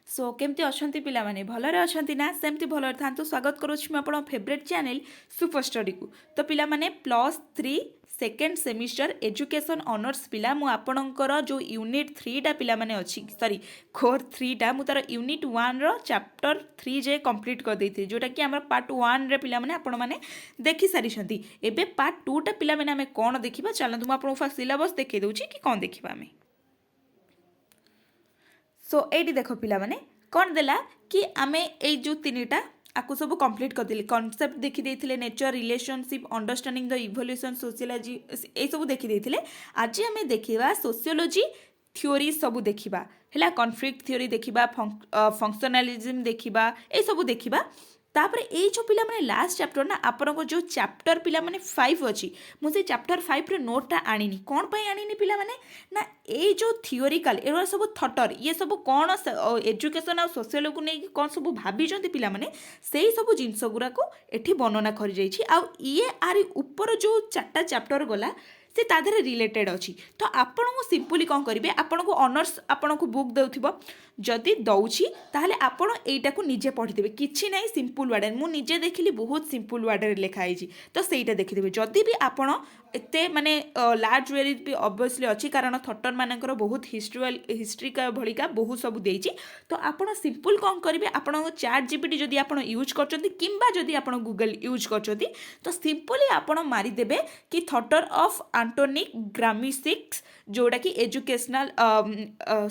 Show କେମିତି ଅଛନ୍ତି ପିଲାମାନେ? ଭଲରେ ଅଛନ୍ତି ନା? ସେମିତି ଭଲରେ ଥାନ୍ତୁ। ସ୍ୱାଗତ କରୁଛି ମୁଁ ଆପଣଙ୍କ ଫେଭରେଟ୍ ଚ୍ୟାନେଲ୍ ସୁପର ଷ୍ଟଡ଼ିକୁ। ତ ପିଲାମାନେ, +3 ସେକେଣ୍ଡ ସେମିଷ୍ଟର ଏଜୁକେସନ୍ ଅନର୍ସ ପିଲା, ମୁଁ ଆପଣଙ୍କର ଯେଉଁ ୟୁନିଟ୍ ଥ୍ରୀଟା ପିଲାମାନେ ଅଛି, ସରି, କୋର୍ ଥ୍ରୀଟା, ମୁଁ ତା'ର ୟୁନିଟ୍ ୱାନ୍ର ଚାପ୍ଟର ଥ୍ରୀ ଯାଏ କମ୍ପ୍ଲିଟ୍ କରିଦେଇଥିଲି, ଯେଉଁଟାକି ଆମର ପାର୍ଟ ୱାନ୍ରେ ପିଲାମାନେ ଆପଣମାନେ ଦେଖି ସାରିଛନ୍ତି। ଏବେ ପାର୍ଟ ଟୁଟା ପିଲାମାନେ ଆମେ କ'ଣ ଦେଖିବା, ଚାଲନ୍ତୁ ମୁଁ ଆପଣଙ୍କୁ ଫାର୍ଷ୍ଟ ସିଲାବସ୍ ଦେଖାଇ ଦେଉଛି କି କ'ଣ ଦେଖିବା ଆମେ। ସୋ ଏଇଠି ଦେଖ ପିଲାମାନେ, କ'ଣ ଦେଲା କି ଆମେ ଏଇ ଯେଉଁ ତିନିଟା ଆକୁ ସବୁ କମ୍ପ୍ଲିଟ୍ କରିଦେଲି। କନସେପ୍ଟ ଦେଖିଦେଇଥିଲେ, nature, relationship, understanding the evolution, sociology, ଏଇସବୁ ଦେଖିଦେଇଥିଲେ। ଆଜି ଆମେ ଦେଖିବା ସୋସିଓଲୋଜି ଥିଓରି ସବୁ ଦେଖିବା, ହେଲା? କନଫ୍ଲିକ୍ଟ ଥିଓରି ଦେଖିବା, ଫଙ୍କସନାଲିଜିମ୍ ଦେଖିବା, ଏଇସବୁ ଦେଖିବା। ତାପରେ ଏଇ ଯେଉଁ ପିଲାମାନେ ଲାଷ୍ଟ ଚାପ୍ଟର ନା, ଆପଣଙ୍କ ଯେଉଁ ଚାପ୍ଟର ପିଲାମାନେ ଫାଇଭ୍ ଅଛି, ମୁଁ ସେଇ ଚାପ୍ଟର ଫାଇଭ୍ର ନୋଟ୍ଟା ଆଣିନି। କ'ଣ ପାଇଁ ଆଣିନି ପିଲାମାନେ ନା, ଏଇ ଯେଉଁ ଥିଓରିକାଲ ଏଗୁଡ଼ା ସବୁ ଥଟର, ଇଏ ସବୁ କ'ଣ ଏଜୁକେସନ୍ ଆଉ ସୋସିଓଲୋଜିକୁ ନେଇକି କ'ଣ ସବୁ ଭାବିଛନ୍ତି ପିଲାମାନେ, ସେଇ ସବୁ ଜିନିଷ ଗୁଡ଼ାକୁ ଏଠି ବର୍ଣ୍ଣନା କରିଯାଇଛି। ଆଉ ଇଏ ଆରି ଉପର ଯେଉଁ ଚାରିଟା ଚାପ୍ଟର ଗଲା, ସେ ତା ଦେହରେ ରିଲେଟେଡ୍ ଅଛି। ତ ଆପଣଙ୍କୁ ସିମ୍ପଲି କ'ଣ କରିବେ, ଆପଣଙ୍କୁ ଅନର୍ସ ଆପଣଙ୍କୁ ବୁକ୍ ଦେଉଥିବ। ଯଦି ଦେଉଛି, ତାହେଲେ ଆପଣ ଏଇଟାକୁ ନିଜେ ପଢ଼ିଦେବେ। କିଛି ନାହିଁ, ସିମ୍ପଲ୍ ୱାର୍ଡ଼ରେ ମୁଁ ନିଜେ ଦେଖିଲି, ବହୁତ ସିମ୍ପଲ୍ ୱାର୍ଡ଼ରେ ଲେଖା ହେଇଛି, ତ ସେଇଟା ଦେଖିଦେବେ। ଯଦି ବି ଆପଣ ଏତେ ମାନେ ଲାର୍ଜ ୱେରେ ବି ଅବଭିୟସଲି ଅଛି, କାରଣ ଥଟର ମାନଙ୍କର ବହୁତ ହିଷ୍ଟ୍ରିକା ଭଳିକା ବହୁତ ସବୁ ଦେଇଛି। ତ ଆପଣ ସିମ୍ପଲ୍ କ'ଣ କରିବେ, ଆପଣଙ୍କ ଚାଟ୍ ଜିପିଟି ଯଦି ଆପଣ ୟୁଜ୍ କରୁଛନ୍ତି କିମ୍ବା ଯଦି ଆପଣ ଗୁଗଲ୍ ୟୁଜ୍ କରୁଛନ୍ତି, ତ ସିମ୍ପଲି ଆପଣ ମାରିଦେବେ କି ଥଟର ଅଫ୍ ଆଣ୍ଟୋନି ଗ୍ରାମିସିକ୍ସ, ଯେଉଁଟାକି ଏଜୁକେସନାଲ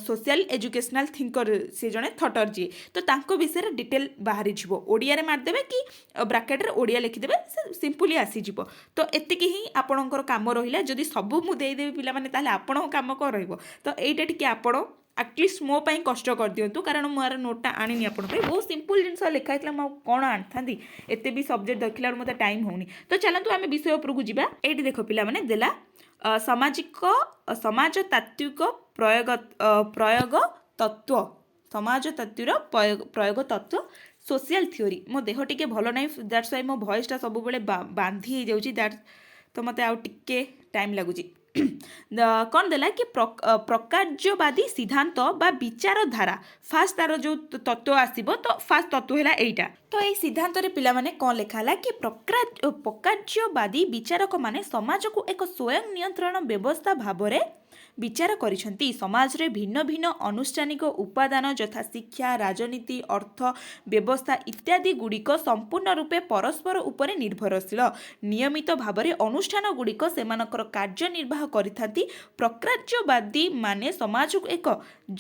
ସୋସିଆଲ ଏଜୁକେସନାଲ ଥିଙ୍କର, ସେ ଜଣେ ଥଟର ଯିଏ, ତ ତାଙ୍କ ବିଷୟରେ ଡିଟେଲ୍ ବାହାରିଯିବ। ଓଡ଼ିଆରେ ମାରିଦେବେ କି ବ୍ରାକେଟରେ ଓଡ଼ିଆ ଲେଖିଦେବେ, ସେ ସିମ୍ପଲି ଆସିଯିବ। ତ ଏତିକି ହିଁ ଆପଣଙ୍କର କାମ ରହିଲା। ଯଦି ସବୁ ମୁଁ ଦେଇଦେବି ପିଲାମାନେ, ତାହେଲେ ଆପଣଙ୍କ କାମ କ'ଣ ରହିବ? ତ ଏଇଟା ଟିକେ ଆପଣ ଆଟଲିଷ୍ଟ ମୋ ପାଇଁ କଷ୍ଟ କରିଦିଅନ୍ତୁ, କାରଣ ମୁଁ ଆର ନୋଟ୍ଟା ଆଣିନି ଆପଣଙ୍କ ପାଇଁ। ବହୁତ ସିମ୍ପଲ୍ ଜିନିଷ ଲେଖା ହେଇଥିଲା, ମୁଁ ଆଉ କ'ଣ ଆଣିଥାନ୍ତି? ଏତେ ବି ସବଜେକ୍ଟ ଦେଖିଲା ବେଳକୁ ମୋତେ ଟାଇମ୍ ହେଉନି। ତ ଚାଲନ୍ତୁ ଆମେ ବିଷୟ ଉପରକୁ ଯିବା। ଏଇଠି ଦେଖ ପିଲାମାନେ, ଦେଲା ସାମାଜିକ ସମାଜତାତ୍ତ୍ୱିକ ପ୍ରୟୋଗ ତତ୍ତ୍ୱ, ସମାଜତାତ୍ତ୍ୱର ପ୍ରୟୋଗ ତତ୍ତ୍ୱ, ସୋସିଆଲ ଥିଓରି। ମୋ ଦେହ ଟିକେ ଭଲ ନାହିଁ, that's Y ମୋ ଭଏସଟା ସବୁବେଳେ ବାନ୍ଧି ହେଇଯାଉଛି। That ତ ମୋତେ ଆଉ ଟିକେ ଟାଇମ୍ ଲାଗୁଛି। କ'ଣ ଦେଲା କି ପ୍ରକାର୍ଯ୍ୟବାଦୀ ସିଦ୍ଧାନ୍ତ ବା ବିଚାରଧାରା। ଫାଷ୍ଟ ତାର ଯେଉଁ ତତ୍ତ୍ୱ ଆସିବ, ତ ଫାଷ୍ଟ ତତ୍ତ୍ୱ ହେଲା ଏଇଟା। ତ ଏଇ ସିଦ୍ଧାନ୍ତରେ ପିଲାମାନେ କ'ଣ ଲେଖା ହେଲା କି ପ୍ରକାର୍ଯ୍ୟବାଦୀ ବିଚାରକମାନେ ସମାଜକୁ ଏକ ସ୍ୱୟଂ ନିୟନ୍ତ୍ରଣ ବ୍ୟବସ୍ଥା ଭାବରେ ବିଚାର କରିଛନ୍ତି। ସମାଜରେ ଭିନ୍ନ ଭିନ୍ନ ଅନୁଷ୍ଠାନିକ ଉପାଦାନ ଯଥା ଶିକ୍ଷା, ରାଜନୀତି, ଅର୍ଥ ବ୍ୟବସ୍ଥା ଇତ୍ୟାଦି ଗୁଡ଼ିକ ସମ୍ପୂର୍ଣ୍ଣ ରୂପେ ପରସ୍ପର ଉପରେ ନିର୍ଭରଶୀଳ। ନିୟମିତ ଭାବରେ ଅନୁଷ୍ଠାନ ଗୁଡ଼ିକ ସେମାନଙ୍କର କାର୍ଯ୍ୟ ନିର୍ବାହ କରିଥାନ୍ତି। ପ୍ରକାର୍ଯ୍ୟବାଦୀ ମାନେ ସମାଜକୁ ଏକ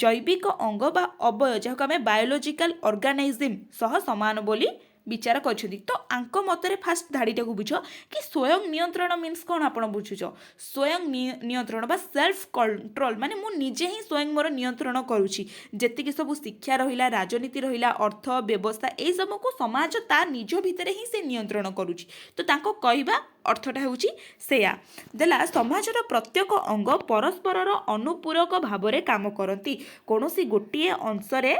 ଜୈବିକ ଅଙ୍ଗ ବା ଅବୟବ, ଯାହାକୁ ଆମେ ବାୟୋଲୋଜିକାଲ ଅର୍ଗାନିଜିମ୍ ସହ ସମାନ ବୋଲି ବିଚାର କରିଛନ୍ତି। ତ ଆଙ୍କ ମତରେ ଫାଷ୍ଟ ଧାଡ଼ିଟାକୁ ବୁଝ କି ସ୍ୱୟଂ ନିୟନ୍ତ୍ରଣ ମିନ୍ସ କ'ଣ ଆପଣ ବୁଝୁଛ? ସ୍ୱୟଂ ନିୟନ୍ତ୍ରଣ ବା ସେଲ୍ଫ କଣ୍ଟ୍ରୋଲ ମାନେ ମୁଁ ନିଜେ ହିଁ ସ୍ୱୟଂ ମୋର ନିୟନ୍ତ୍ରଣ କରୁଛି। ଯେତିକି ସବୁ ଶିକ୍ଷା ରହିଲା, ରାଜନୀତି ରହିଲା, ଅର୍ଥ ବ୍ୟବସ୍ଥା, ଏଇସବୁକୁ ସମାଜ ତା ନିଜ ଭିତରେ ହିଁ ସେ ନିୟନ୍ତ୍ରଣ କରୁଛି। ତ ତାଙ୍କ କହିବା ଅର୍ଥଟା ହେଉଛି ସେୟା। ଦେଲା, ସମାଜର ପ୍ରତ୍ୟେକ ଅଙ୍ଗ ପରସ୍ପରର ଅନୁପୂରକ ଭାବରେ କାମ କରନ୍ତି। କୌଣସି ଗୋଟିଏ ଅଂଶରେ,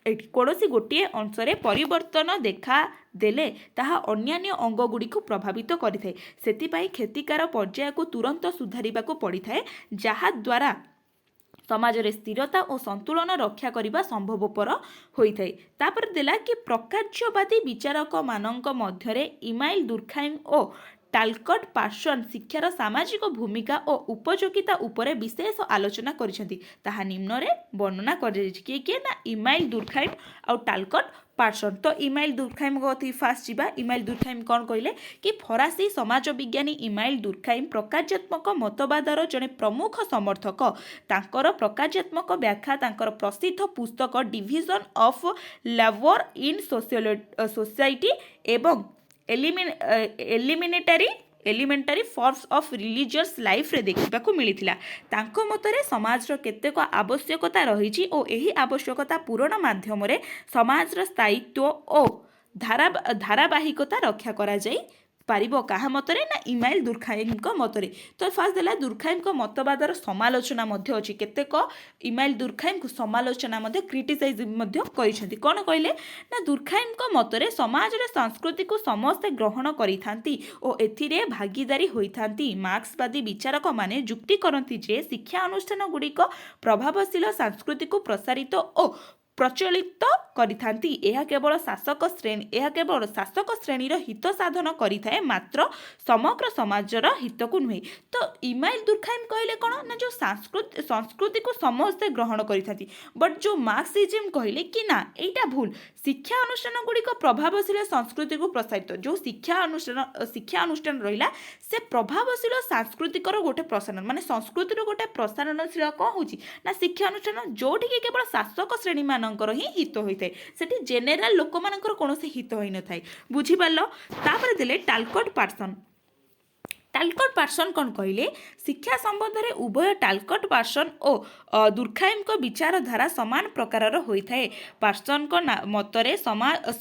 ଏଇଠି କୌଣସି ଗୋଟିଏ ଅଂଶରେ ପରିବର୍ତ୍ତନ ଦେଖା ଦେଲେ ତାହା ଅନ୍ୟାନ୍ୟ ଅଙ୍ଗଗୁଡ଼ିକୁ ପ୍ରଭାବିତ କରିଥାଏ। ସେଥିପାଇଁ କ୍ଷତିକାର ପର୍ଯ୍ୟାୟକୁ ତୁରନ୍ତ ସୁଧାରିବାକୁ ପଡ଼ିଥାଏ, ଯାହାଦ୍ୱାରା ସମାଜରେ ସ୍ଥିରତା ଓ ସନ୍ତୁଳନ ରକ୍ଷା କରିବା ସମ୍ଭବପର ହୋଇଥାଏ। ତାପରେ ଦେଲା କି ପ୍ରକାର୍ଯ୍ୟବାଦୀ ବିଚାରକମାନଙ୍କ ମଧ୍ୟରେ ଇମାଇଲ ଦୁର୍ଖାଇମ୍ ଓ ଟାଲକଟ୍ ପାର୍ସନ୍ ଶିକ୍ଷାର ସାମାଜିକ ଭୂମିକା ଓ ଉପଯୋଗିତା ଉପରେ ବିଶେଷ ଆଲୋଚନା କରିଛନ୍ତି। ତାହା ନିମ୍ନରେ ବର୍ଣ୍ଣନା କରାଯାଇଛି। କିଏ କିଏ ନା ଇମାଇଲ ଦୁର୍ଖାଇମ୍ ଆଉ ଟାଲକଟ୍ ପାର୍ସନ୍। ତ ଇମାଇଲ ଦୁର୍ଖାଇମ୍ କତି ଫାଷ୍ଟ ଯିବା। ଇମାଇଲ ଦୁର୍ଖାଇମ୍ କ'ଣ କହିଲେ କି ଫରାସୀ ସମାଜ ବିଜ୍ଞାନୀ ଇମାଇଲ ଦୁର୍ଖାଇମ୍ ପ୍ରକାର୍ଯ୍ୟାତ୍ମକ ମତବାଦର ଜଣେ ପ୍ରମୁଖ ସମର୍ଥକ। ତାଙ୍କର ପ୍ରକାର୍ଯ୍ୟାତ୍ମକ ବ୍ୟାଖ୍ୟା ତାଙ୍କର ପ୍ରସିଦ୍ଧ ପୁସ୍ତକ Division of Labour in Society ଏବଂ ଏଲିମେଣ୍ଟାରୀ ଫର୍ମସ୍ ଅଫ୍ ରିଲିଜିୟସ୍ ଲାଇଫ୍ରେ ଦେଖିବାକୁ ମିଳିଥିଲା। ତାଙ୍କ ମତରେ ସମାଜର କେତେକ ଆବଶ୍ୟକତା ରହିଛି ଓ ଏହି ଆବଶ୍ୟକତା ପୂରଣ ମାଧ୍ୟମରେ ସମାଜର ସ୍ଥାୟିତ୍ୱ ଓ ଧାରାବାହିକତା ରକ୍ଷା କରାଯାଇ ପାରିବ। କାହା ମତରେ ନା ଇମାଇଲ ଦୁର୍ଖାଇମଙ୍କ ମତରେ। ତ ଫାଷ୍ଟ ଦେଲା, ଦୁର୍ଖାଇମଙ୍କ ମତବାଦର ସମାଲୋଚନା ମଧ୍ୟ ଅଛି। କେତେକ ଇମାଇଲ ଦୁର୍ଖାଇମକୁ ସମାଲୋଚନା ମଧ୍ୟ, କ୍ରିଟିସାଇଜ ମଧ୍ୟ କରିଛନ୍ତି। କ'ଣ କହିଲେ ନା ଦୁର୍ଖାଇମଙ୍କ ମତରେ ସମାଜର ସଂସ୍କୃତିକୁ ସମସ୍ତେ ଗ୍ରହଣ କରିଥାନ୍ତି ଓ ଏଥିରେ ଭାଗିଦାରୀ ହୋଇଥାନ୍ତି। ମାର୍କ୍ସବାଦୀ ବିଚାରକମାନେ ଯୁକ୍ତି କରନ୍ତି ଯେ ଶିକ୍ଷା ଅନୁଷ୍ଠାନ ଗୁଡ଼ିକ ପ୍ରଭାବଶୀଳ ସଂସ୍କୃତିକୁ ପ୍ରସାରିତ ଓ ପ୍ରଚଳିତ କରିଥାନ୍ତି। ଏହା କେବଳ ଶାସକ ଶ୍ରେଣୀର ହିତ ସାଧନ କରିଥାଏ, ମାତ୍ର ସମଗ୍ର ସମାଜର ହିତକୁ ନୁହେଁ। ତ ଇମାଇଲ ଦୁର୍ଖାଇମ କହିଲେ କ'ଣ ନା ଯେଉଁ ସଂସ୍କୃତିକୁ ସମସ୍ତେ ଗ୍ରହଣ କରିଥାନ୍ତି। ବଟ୍ ଯେଉଁ ମାର୍କସିଜିମ୍ କହିଲେ କି ନା, ଏଇଟା ଭୁଲ। ଶିକ୍ଷା ଅନୁଷ୍ଠାନ ଗୁଡ଼ିକ ପ୍ରଭାବଶୀଳ ସଂସ୍କୃତିକୁ ପ୍ରସାରିତ, ଯେଉଁ ଶିକ୍ଷା ଅନୁଷ୍ଠାନ ରହିଲା, ସେ ପ୍ରଭାବଶୀଳ ସାଂସ୍କୃତିକର ଗୋଟେ ପ୍ରସାରଣ, ମାନେ ସଂସ୍କୃତିର ଗୋଟେ ପ୍ରସାରଣଶୀଳ କ'ଣ ହେଉଛି ନା ଶିକ୍ଷା ଅନୁଷ୍ଠାନ, ଯେଉଁଠିକି କେବଳ ଶାସକ ଶ୍ରେଣୀମାନଙ୍କର ହିଁ ହିତ ହୋଇଥାଏ। ସେଠି ଜେନେରାଲ ଲୋକମାନଙ୍କର କୌଣସି ହିତ ହୋଇନଥାଏ। ବୁଝିପାରିଲ? ତାପରେ ଦେଲେ ଟାଲକଟ ପାର୍ସନ। ଟାଲକଟ ପାର୍ସନ କ'ଣ କହିଲେ? ଶିକ୍ଷା ସମ୍ବନ୍ଧରେ ଉଭୟ ଟାଲକଟ ପାର୍ସନ ଓ ଦୁର୍ଖାଇମଙ୍କ ବିଚାରଧାରା ସମାନ ପ୍ରକାରର ହୋଇଥାଏ। ପାର୍ସନଙ୍କ ମତରେ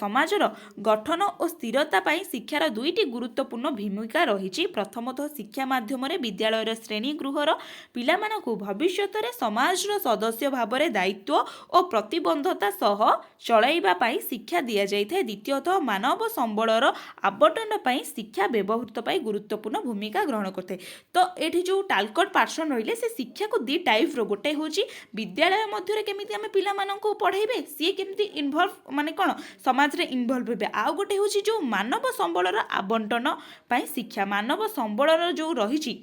ସମାଜର ଗଠନ ଓ ସ୍ଥିରତା ପାଇଁ ଶିକ୍ଷାର ଦୁଇଟି ଗୁରୁତ୍ୱପୂର୍ଣ୍ଣ ଭୂମିକା ରହିଛି। ପ୍ରଥମତଃ, ଶିକ୍ଷା ମାଧ୍ୟମରେ ବିଦ୍ୟାଳୟର ଶ୍ରେଣୀ ଗୃହର ପିଲାମାନଙ୍କୁ ଭବିଷ୍ୟତରେ ସମାଜର ସଦସ୍ୟ ଭାବରେ ଦାୟିତ୍ୱ ଓ ପ୍ରତିବଦ୍ଧତା ସହ ଚଳାଇବା ପାଇଁ ଶିକ୍ଷା ଦିଆଯାଇଥାଏ। ଦ୍ୱିତୀୟତଃ, ମାନବ ସମ୍ବଳର ଆବଣ୍ଟନ ପାଇଁ ଶିକ୍ଷା ବ୍ୟବହୃତ ପାଇଁ ଗୁରୁତ୍ୱପୂର୍ଣ୍ଣ ଭୂମିକା ଗ୍ରହଣ କରିଥାଏ। ତ ଏଠି ଯେଉଁ ଟାଲକଟ ପାର୍ସନ ରହିଲେ, ସେ ଶିକ୍ଷାକୁ ଦୁଇ ଟାଇପ୍ର, ଗୋଟେ ହେଉଛି ବିଦ୍ୟାଳୟ ମଧ୍ୟରେ କେମିତି ଆମେ ପିଲାମାନଙ୍କୁ ପଢ଼େଇବେ, ସିଏ କେମିତି ଇନଭଲ୍ଭ, ମାନେ କ'ଣ ସମାଜରେ ଇନଭଲ୍ଭ ହେବେ। ଆଉ ଗୋଟେ ହେଉଛି ଯେଉଁ ମାନବ ସମ୍ବଳର ଆବଣ୍ଟନ ପାଇଁ ଶିକ୍ଷା, ମାନବ ସମ୍ବଳର ଯେଉଁ ରହିଛି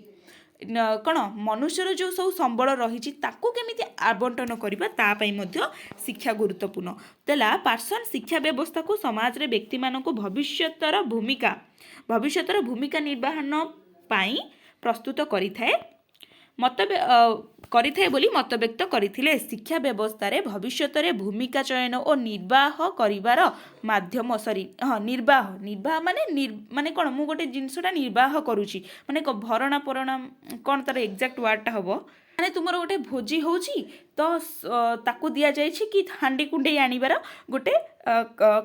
କ'ଣ ମନୁଷ୍ୟର ଯେଉଁ ସବୁ ସମ୍ବଳ ରହିଛି, ତାକୁ କେମିତି ଆବଣ୍ଟନ କରିବା, ତା ପାଇଁ ମଧ୍ୟ ଶିକ୍ଷା ଗୁରୁତ୍ୱପୂର୍ଣ୍ଣ। ଦେଲା ପାର୍ସନ ଶିକ୍ଷା ବ୍ୟବସ୍ଥାକୁ ସମାଜରେ ବ୍ୟକ୍ତିମାନଙ୍କୁ ଭବିଷ୍ୟତର ଭୂମିକା ନିର୍ବାହନ ପାଇଁ ପ୍ରସ୍ତୁତ କରିଥାଏ ବୋଲି ମତବ୍ୟକ୍ତ କରିଥିଲେ। ଶିକ୍ଷା ବ୍ୟବସ୍ଥାରେ ଭବିଷ୍ୟତରେ ଭୂମିକା ଚୟନ ଓ ନିର୍ବାହ କରିବାର ମାଧ୍ୟମ, ସରି, ହଁ, ନିର୍ବାହ, ନିର୍ବାହ ମାନେ ମାନେ କ'ଣ? ମୁଁ ଗୋଟେ ଜିନିଷଟା ନିର୍ବାହ କରୁଛି ମାନେ ଭରଣା ପୋଷଣ, କ'ଣ ତାର ଏକ୍ଜାକ୍ଟ ୱାର୍ଡ଼ଟା ହେବ? ମାନେ ତୁମର ଗୋଟେ ଭୋଜି ହେଉଛି ତ ତାକୁ ଦିଆଯାଇଛି କି ହାଣ୍ଡି କୁଣ୍ଡେଇ ଆଣିବାର ଗୋଟେ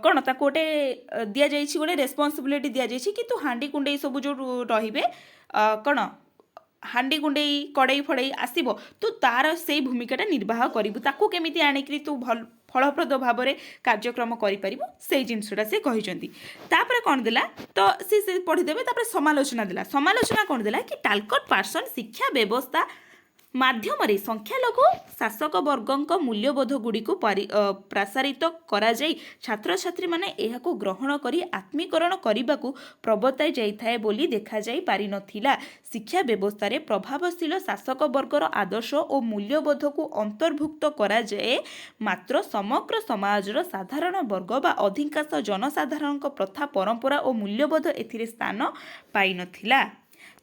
କ'ଣ ତାକୁ ଗୋଟେ ଦିଆଯାଇଛି, ଗୋଟେ ରେସ୍ପନ୍ସିବିଲିଟି ଦିଆଯାଇଛି କି ତୁ ହାଣ୍ଡି କୁଣ୍ଡେଇ ସବୁ ଯେଉଁ ରହିବେ, କ'ଣ ହାଣ୍ଡି କୁଣ୍ଡେଇ, କଡ଼େଇ ଫଡ଼େଇ ଆସିବ, ତୁ ତାର ସେଇ ଭୂମିକାଟା ନିର୍ବାହ କରିବୁ। ତାକୁ କେମିତି ଆଣିକିରି ତୁ ଭଲ ଫଳପ୍ରଦ ଭାବରେ କାର୍ଯ୍ୟକ୍ରମ କରିପାରିବୁ, ସେଇ ଜିନିଷଟା ସେ କହିଛନ୍ତି। ତାପରେ କ'ଣ ଦେଲା? ତ ସେ ପଢ଼ିଦେବେ। ତାପରେ ସମାଲୋଚନା ଦେଲା। ସମାଲୋଚନା କ'ଣ ଦେଲା କି ଟାଲକଟ ପାର୍ସନ ଶିକ୍ଷା ବ୍ୟବସ୍ଥା ମାଧ୍ୟମରେ ସଂଖ୍ୟାଲଘୁ ଶାସକ ବର୍ଗଙ୍କ ମୂଲ୍ୟବୋଧ ଗୁଡ଼ିକୁ ପ୍ରସାରିତ କରାଯାଇ ଛାତ୍ରଛାତ୍ରୀମାନେ ଏହାକୁ ଗ୍ରହଣ କରି ଆତ୍ମୀକରଣ କରିବାକୁ ପ୍ରବର୍ତ୍ତାଇ ଯାଇଥାଏ ବୋଲି ଦେଖାଯାଇ ପାରିନଥିଲା। ଶିକ୍ଷା ବ୍ୟବସ୍ଥାରେ ପ୍ରଭାବଶୀଳ ଶାସକ ବର୍ଗର ଆଦର୍ଶ ଓ ମୂଲ୍ୟବୋଧକୁ ଅନ୍ତର୍ଭୁକ୍ତ କରାଯାଏ, ମାତ୍ର ସମଗ୍ର ସମାଜର ସାଧାରଣ ବର୍ଗ ବା ଅଧିକାଂଶ ଜନସାଧାରଣଙ୍କ ପ୍ରଥା, ପରମ୍ପରା ଓ ମୂଲ୍ୟବୋଧ ଏଥିରେ ସ୍ଥାନ ପାଇନଥିଲା।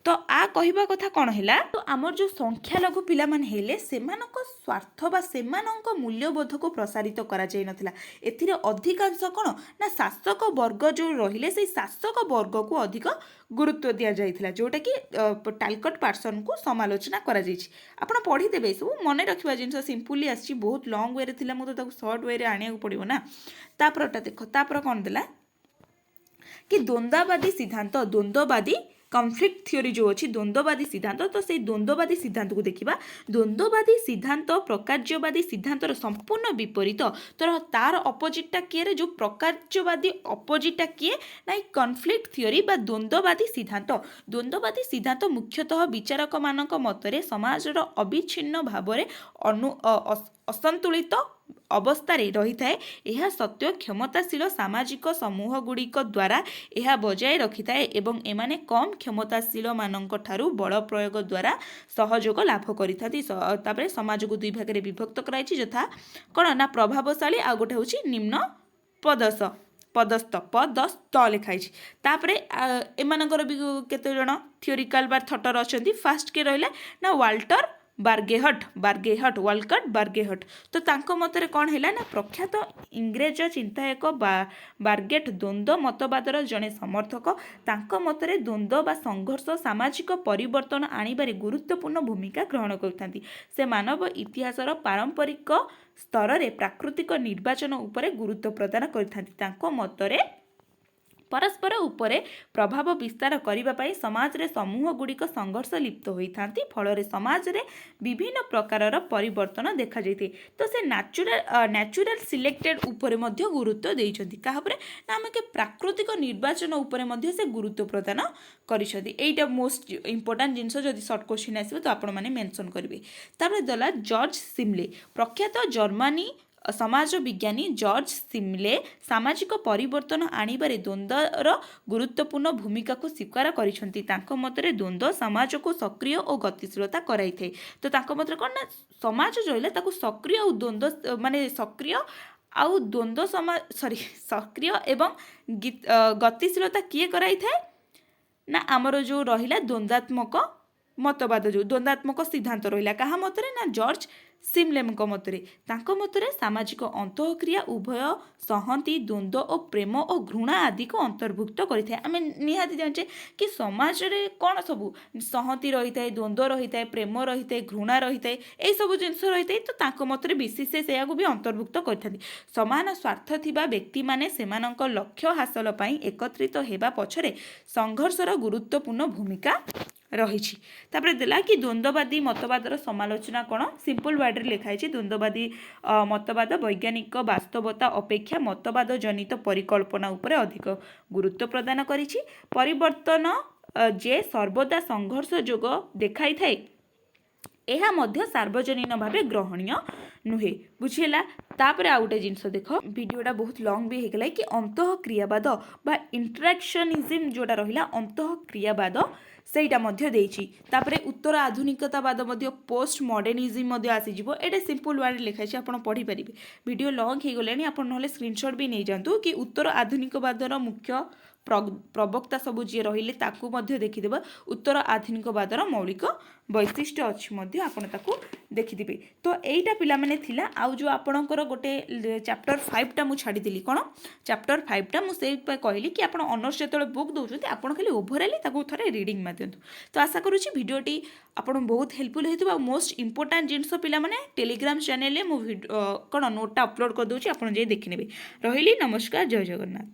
ତ ଆ କହିବା କଥା କ'ଣ ହେଲା? ତ ଆମର ଯେଉଁ ସଂଖ୍ୟାଲଘୁ ପିଲାମାନେ ହେଲେ, ସେମାନଙ୍କ ସ୍ୱାର୍ଥ ବା ସେମାନଙ୍କ ମୂଲ୍ୟବୋଧକୁ ପ୍ରସାରିତ କରାଯାଇନଥିଲା। ଏଥିରେ ଅଧିକାଂଶ କ'ଣ ନା ଶାସକ ବର୍ଗ ଯେଉଁ ରହିଲେ, ସେଇ ଶାସକ ବର୍ଗକୁ ଅଧିକ ଗୁରୁତ୍ୱ ଦିଆଯାଇଥିଲା, ଯେଉଁଟାକି ଟାଲକଟ ପାର୍ସନକୁ ସମାଲୋଚନା କରାଯାଇଛି। ଆପଣ ପଢ଼ିଦେବେ। ଏସବୁ ମନେ ରଖିବା ଜିନିଷ, ସିମ୍ପଲି ଆସିଛି। ବହୁତ ଲଙ୍ଗ ୱେରେ ଥିଲା, ମୁଁ ତ ତାକୁ ସର୍ଟ ୱେରେ ଆଣିବାକୁ ପଡ଼ିବ ନା। ତାପରଟା ଦେଖ। ତାପରେ କ'ଣ ଦେଲା କି ଦ୍ୱନ୍ଦ୍ୱବାଦୀ ସିଦ୍ଧାନ୍ତ, ଦ୍ୱନ୍ଦ୍ୱବାଦୀ କନଫ୍ଲିକ୍ଟ ଥିଓରି ଯେଉଁ ଅଛି, ଦ୍ୱନ୍ଦ୍ୱବାଦୀ ସିଦ୍ଧାନ୍ତ। ତ ସେଇ ଦ୍ୱନ୍ଦ୍ୱବାଦୀ ସିଦ୍ଧାନ୍ତକୁ ଦେଖିବା। ଦ୍ୱନ୍ଦ୍ୱବାଦୀ ସିଦ୍ଧାନ୍ତ ପ୍ରକାର୍ଯ୍ୟବାଦୀ ସିଦ୍ଧାନ୍ତର ସମ୍ପୂର୍ଣ୍ଣ ବିପରୀତ। ତ ତାର ଅପୋଜିଟ୍ଟା କିଏରେ? ଯେଉଁ ପ୍ରକାର୍ଯ୍ୟବାଦୀ ଅପୋଜିଟ୍ଟା କିଏ ନା ଏଇ କନଫ୍ଲିକ୍ଟ ଥିଓରି ବା ଦ୍ୱନ୍ଦ୍ୱବାଦୀ ସିଦ୍ଧାନ୍ତ। ଦ୍ୱନ୍ଦ୍ୱବାଦୀ ସିଦ୍ଧାନ୍ତ ମୁଖ୍ୟତଃ ବିଚାରକମାନଙ୍କ ମତରେ ସମାଜର ଅବିଚ୍ଛିନ୍ନ ଭାବରେ ଅସନ୍ତୁଳିତ ଅବସ୍ଥାରେ ରହିଥାଏ। ଏହା ସତ୍ତ୍ୱେ କ୍ଷମତାଶୀଳ ସାମାଜିକ ସମୂହ ଗୁଡ଼ିକ ଦ୍ୱାରା ଏହା ବଜାୟ ରଖିଥାଏ ଏବଂ ଏମାନେ କମ୍ କ୍ଷମତାଶୀଳମାନଙ୍କ ଠାରୁ ବଳ ପ୍ରୟୋଗ ଦ୍ୱାରା ସହଯୋଗ ଲାଭ କରିଥାନ୍ତି। ତାପରେ ସମାଜକୁ ଦୁଇ ଭାଗରେ ବିଭକ୍ତ କରାଯାଇଛି, ଯଥା କ'ଣ ନା ପ୍ରଭାବଶାଳୀ, ଆଉ ଗୋଟେ ହେଉଛି ନିମ୍ନ ପଦସ୍ଥ, ପଦସ୍ଥ ଲେଖା ହେଇଛି। ତାପରେ ଏମାନଙ୍କର ବି କେତେ ଜଣ ଥିଓରିକାଲ ବା ଥଟର ଅଛନ୍ତି। ଫାଷ୍ଟ କିଏ ରହିଲେ ନା ୱାଲ୍ଟର ବାର୍ଗେହଟ୍, ବାର୍ଗେହଟ୍, ୱାଲକଟ ବାର୍ଗେହଟ୍। ତ ତାଙ୍କ ମତରେ କ'ଣ ହେଲା ନା ପ୍ରଖ୍ୟାତ ଇଂରେଜ ଚିନ୍ତାୟକ ବାର୍ଗେଟ୍ ଦ୍ୱନ୍ଦ୍ୱ ମତବାଦର ଜଣେ ସମର୍ଥକ। ତାଙ୍କ ମତରେ ଦ୍ୱନ୍ଦ୍ୱ ବା ସଂଘର୍ଷ ସାମାଜିକ ପରିବର୍ତ୍ତନ ଆଣିବାରେ ଗୁରୁତ୍ୱପୂର୍ଣ୍ଣ ଭୂମିକା ଗ୍ରହଣ କରିଥାନ୍ତି। ସେ ମାନବ ଇତିହାସର ପାରମ୍ପରିକ ସ୍ତରରେ ପ୍ରାକୃତିକ ନିର୍ବାଚନ ଉପରେ ଗୁରୁତ୍ୱ ପ୍ରଦାନ କରିଥାନ୍ତି। ତାଙ୍କ ମତରେ ପରସ୍ପର ଉପରେ ପ୍ରଭାବ ବିସ୍ତାର କରିବା ପାଇଁ ସମାଜରେ ସମୂହ ଗୁଡ଼ିକ ସଂଘର୍ଷ ଲିପ୍ତ ହୋଇଥାନ୍ତି। ଫଳରେ ସମାଜରେ ବିଭିନ୍ନ ପ୍ରକାରର ପରିବର୍ତ୍ତନ ଦେଖାଯାଇଥାଏ। ତ ସେ ନ୍ୟାଚୁରାଲ ସିଲେକ୍ଟେଡ୍ ଉପରେ ମଧ୍ୟ ଗୁରୁତ୍ୱ ଦେଇଛନ୍ତି। କାହା ଉପରେ ନା ଆମେ ପ୍ରାକୃତିକ ନିର୍ବାଚନ ଉପରେ ମଧ୍ୟ ସେ ଗୁରୁତ୍ୱ ପ୍ରଦାନ କରିଛନ୍ତି। ଏଇଟା ମୋଷ୍ଟ ଇମ୍ପୋର୍ଟାଣ୍ଟ ଜିନିଷ। ଯଦି ସର୍ଟ କୋଶ୍ଚିନ୍ ଆସିବ ତ ଆପଣମାନେ ମେନସନ୍ କରିବେ। ତାପରେ ଦେଲା ଜର୍ଜ ସିମ୍ଲେ, ପ୍ରଖ୍ୟାତ ଜର୍ମାନୀ ସମାଜ ବିଜ୍ଞାନୀ ଜର୍ଜ ସିମଲେ ସାମାଜିକ ପରିବର୍ତ୍ତନ ଆଣିବାରେ ଦ୍ୱନ୍ଦ୍ୱର ଗୁରୁତ୍ୱପୂର୍ଣ୍ଣ ଭୂମିକାକୁ ସ୍ୱୀକାର କରିଛନ୍ତି। ତାଙ୍କ ମତରେ ଦ୍ୱନ୍ଦ୍ୱ ସମାଜକୁ ସକ୍ରିୟ ଓ ଗତିଶୀଳତା କରାଇଥାଏ। ତ ତାଙ୍କ ମତରେ କ'ଣ ନା ସମାଜ ରହିଲା, ତାକୁ ସକ୍ରିୟ ଆଉ ଦ୍ୱନ୍ଦ୍ୱ, ମାନେ ସକ୍ରିୟ ଆଉ ଦ୍ୱନ୍ଦ୍ୱ ସରି, ସକ୍ରିୟ ଏବଂ ଗତିଶୀଳତା କିଏ କରାଇଥାଏ ନା ଆମର ଯେଉଁ ରହିଲା ଦ୍ୱନ୍ଦ୍ୱାତ୍ମକ ମତବାଦ, ଯେଉଁ ଦ୍ୱନ୍ଦ୍ୱାତ୍ମକ ସିଦ୍ଧାନ୍ତ ରହିଲା। କାହା ମତରେ ନା ଜର୍ଜ ସିମଲେଙ୍କ ମତରେ। ତାଙ୍କ ମତରେ ସାମାଜିକ ଅନ୍ତଃକ୍ରିୟା ଉଭୟ ସଂହତି, ଦ୍ୱନ୍ଦ୍ୱ ଓ ପ୍ରେମ ଓ ଘୃଣା ଆଦିକୁ ଅନ୍ତର୍ଭୁକ୍ତ କରିଥାଏ। ଆମେ ନିହାତି ଜାଣିଛେ କି ସମାଜରେ କ'ଣ ସବୁ ସଂହତି ରହିଥାଏ, ଦ୍ୱନ୍ଦ୍ୱ ରହିଥାଏ, ପ୍ରେମ ରହିଥାଏ, ଘୃଣା ରହିଥାଏ, ଏଇସବୁ ଜିନିଷ ରହିଥାଏ। ତ ତାଙ୍କ ମତରେ ବେଶୀ ସେ ସେଇଆକୁ ବି ଅନ୍ତର୍ଭୁକ୍ତ କରିଥାନ୍ତି। ସମାନ ସ୍ୱାର୍ଥ ଥିବା ବ୍ୟକ୍ତିମାନେ ସେମାନଙ୍କ ଲକ୍ଷ୍ୟ ହାସଲ ପାଇଁ ଏକତ୍ରିତ ହେବା ପଛରେ ସଂଘର୍ଷର ଗୁରୁତ୍ୱପୂର୍ଣ୍ଣ ଭୂମିକା ରହିଛି। ତାପରେ ଦେଲା କି ଦ୍ୱନ୍ଦ୍ୱବାଦୀ ମତବାଦର ସମାଲୋଚନା କ'ଣ? ସିମ୍ପଲ୍ ୱାର୍ଡ଼ରେ ଲେଖା ହେଇଛି। ଦ୍ୱନ୍ଦ୍ୱବାଦୀ ମତବାଦ ବୈଜ୍ଞାନିକ ବାସ୍ତବତା ଅପେକ୍ଷା ମତବାଦ ଜନିତ ପରିକଳ୍ପନା ଉପରେ ଅଧିକ ଗୁରୁତ୍ୱ ପ୍ରଦାନ କରିଛି। ପରିବର୍ତ୍ତନ ଯେ ସର୍ବଦା ସଂଘର୍ଷ ଯୋଗ ଦେଖାଇଥାଏ, ଏହା ମଧ୍ୟ ସାର୍ବଜନୀନ ଭାବେ ଗ୍ରହଣୀୟ ନୁହେଁ। ବୁଝିହେଲା? ତାପରେ ଆଉ ଗୋଟେ ଜିନିଷ ଦେଖ, ଭିଡ଼ିଓଟା ବହୁତ ଲଙ୍ଗ ବି ହେଇଗଲା, କି ଅନ୍ତଃକ୍ରିୟାବାଦ ବା ଇଣ୍ଟରାକ୍ସନିଜିମ୍ ଯେଉଁଟା ରହିଲା, ଅନ୍ତଃକ୍ରିୟାବାଦ, ସେଇଟା ମଧ୍ୟ ଦେଇଛି। ତାପରେ ଉତ୍ତର ଆଧୁନିକତାବାଦ ମଧ୍ୟ, ପୋଷ୍ଟ ମଡର୍ଣ୍ଣିଜିମ୍ ମଧ୍ୟ ଆସିଯିବ। ଏଇଟା ସିମ୍ପଲ୍ ୱାର୍ଡ଼ରେ ଲେଖା ହେଇଛି, ଆପଣ ପଢ଼ିପାରିବେ। ଭିଡ଼ିଓ ଲଙ୍ଗ ହେଇଗଲାଣି, ଆପଣ ନହେଲେ ସ୍କ୍ରିନସଟ୍ ବି ନେଇଯାଆନ୍ତୁ କି ଉତ୍ତର ଆଧୁନିକବାଦର ମୁଖ୍ୟ ପ୍ରବକ୍ତା ସବୁ ଯିଏ ରହିଲେ, ତାକୁ ମଧ୍ୟ ଦେଖିଦେବ। ଉତ୍ତର ଆଧୁନିକବାଦର ମୌଳିକ ବୈଶିଷ୍ଟ୍ୟ ଅଛି ମଧ୍ୟ, ଆପଣ ତାକୁ ଦେଖିଦେବେ। ତ ଏଇଟା ପିଲାମାନେ ଥିଲା। ଆଉ ଯେଉଁ ଆପଣଙ୍କର ଗୋଟେ ଚାପ୍ଟର 5ଟା ମୁଁ ଛାଡ଼ିଦେଲି। କ'ଣ ଚାପ୍ଟର 5ଟା? ମୁଁ ସେଇପାଇଁ କହିଲି କି ଆପଣ ଅନର୍ସ ଯେତେବେଳେ ବୁକ୍ ଦେଉଛନ୍ତି, ଆପଣ ଖାଲି ଓଭରାଲି ତାକୁ ଥରେ ରିଡ଼ିଂ ମାରିଦିଅନ୍ତୁ। ତ ଆଶା କରୁଛି ଭିଡ଼ିଓଟି ଆପଣ ବହୁତ ହେଲ୍ପଫୁଲ୍ ହେଇଥିବ। ଆଉ ମୋଷ୍ଟ ଇମ୍ପୋର୍ଟାଣ୍ଟ ଜିନିଷ ପିଲାମାନେ, ଟେଲିଗ୍ରାମ ଚ୍ୟାନେଲରେ ମୁଁ ଭିଡ଼ିଓ କ'ଣ ନୋଟ୍ଟା ଅପଲୋଡ଼ କରିଦେଉଛି, ଆପଣ ଯାଇ ଦେଖିନେବେ। ରହିଲି, ନମସ୍କାର, ଜୟ ଜଗନ୍ନାଥ।